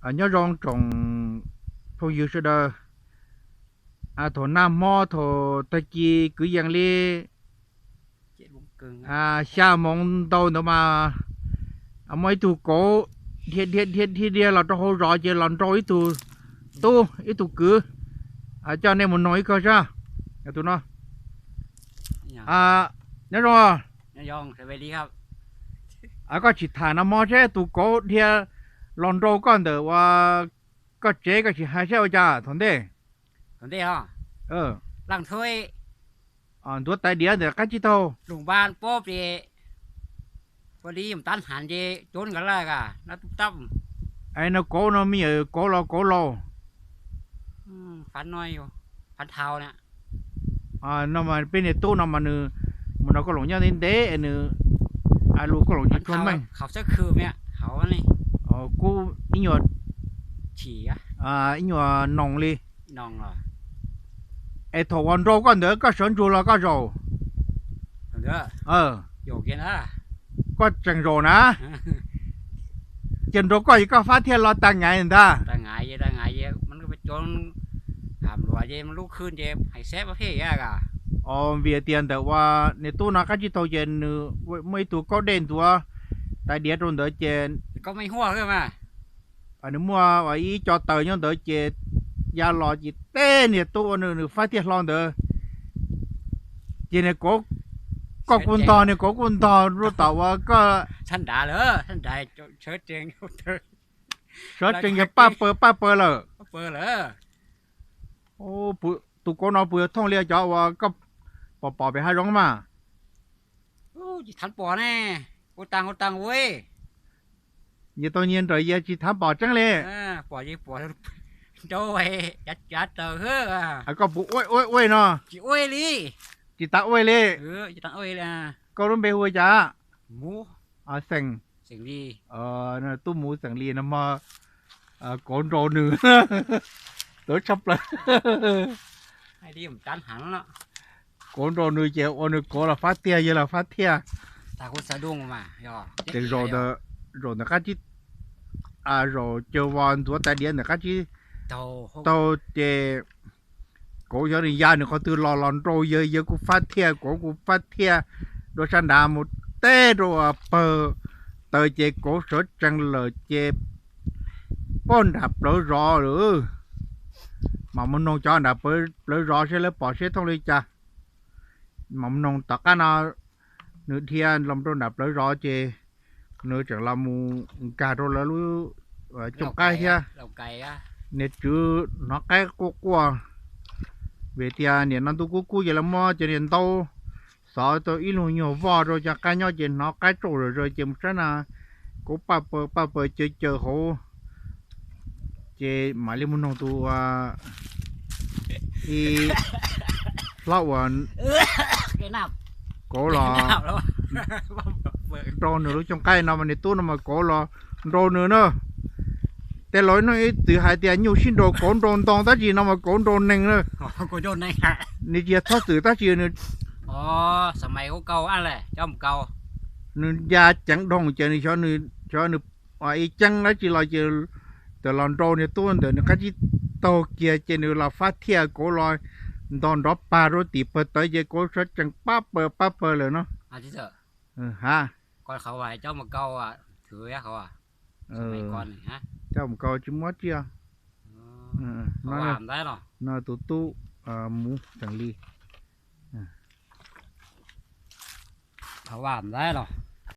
Nyob zoo tsoom phooj ywg sawv daws. Thaum nag hmo thaum tag kis kwv yees li xya moos ntau ntawd mas muaj ib tug kauv dhia dhia dhia dhia los rau hauv zos ces los nrau ib tug tub ib tug kwv. Coj nej mus noog ib kawg sab. Tus no, nyob zoo. Koj tsis tham nag hmo seb tus kauv dhia los nrau koj ntawm uas koj tsev koj tsis hais seb ua cas thaum ntej. Ntuav tais diav ntawm qab tsib taug. No kauv no me nyuam kauv los kauv laus. No mas peb niag tub no mas nws mus nrog koj loos nyob ntev ntev es nws lus koj loos tsis tshua meej. Kub ib nyuag, ib nyuag noos li. Es thaum uas nrau koj ntawd koj sawv ntsug los koj zaum? Koj tseem zaum na. Ces nrau koj es koj fab thiaj los tag ngaiv ntag. Vim tias ntawm uas niag tub no qab tsib taug ces nws muaj ib tug kaub dej ntuav tais diav rau ntawd ces nws muaj ib co taws nyob ntawd ces ya los ces teb niag tub ua nws nws fab thiaj hlo ntawd. Ces niag kauv, koj kuj ntog niag kauv kuj ntog rau tom uas koj sawv tsees yog paj paws paj paws lawm. Tus kauv no puas yog thooj li cov uas koj pom pom pem hav zoov mas? Nyias tau nyias nrawm yias tsis thab pom tseeb li. Koj puas ua ua ua no? Tsis tas ua li. Koj lub npe hu ua cas? Xeem, tub muv xeem li no mas kauv nrau nws. Tuav tshaj plaws. Kauv nrau nws ces ua nws kauv los fab tiag yawg los fab thiaj. Ces zaum ntawd qab tsib, zaum caws vos ntxuav tais diav ntawm qab tsib taug ces kauv xyov nws ya nws qhov twg los los nrau yawg, yawg kuj fab thiaj, kauv kuj fab thiaj. Dua sab nrad mus teb rau pawg taws ces kauv sawv tsees lawm ces poj nram plawv zos lawm. Mam mus noog cov nram plawv zos seb lawv pom seb thooj li cas. Mam mus noog tom qab no nws dhia los rau nram plawv zos ces nws tseem los mus nkag rau lawv lub cooj qaib thiab. Niag tswv hnov qaib quaj quaj, vim tias nim no ntuj kub kub ces lawv muab cov niag ntaub xov tau ib lub nyuag voj rau cov qaib nyob ces hnov qaib tsauj zom zaws ces mus saib na, kauv paj paws paj paws caws caws hauv. Ces mam li mus noog tus ib hlob uas kauv los nrau nws lub cooj qaib no mas niag tub no mas kauv los nrau nws na. Tej laus ib txwm hais tias nyuj sib nraus kauv nrau ntoo tab sis no mas kauv nrau neeg na. Nws tsis yog txhob txwm tab sis nws nws ya ceev dhau ces nws xyov nws ib ceeb dab tsi los ces tawm los nrau niag tub ntawm nws qab tsib taug kiag ces nws los fab thiaj kauv los ntog nrov pag rau tim pawg tawv ces kauv sawv tsees pab pawg pab pawg lawm no. Ha, coj mus kaus tsis muab tsiaj. No tus tub muv xeem li. Ntawd los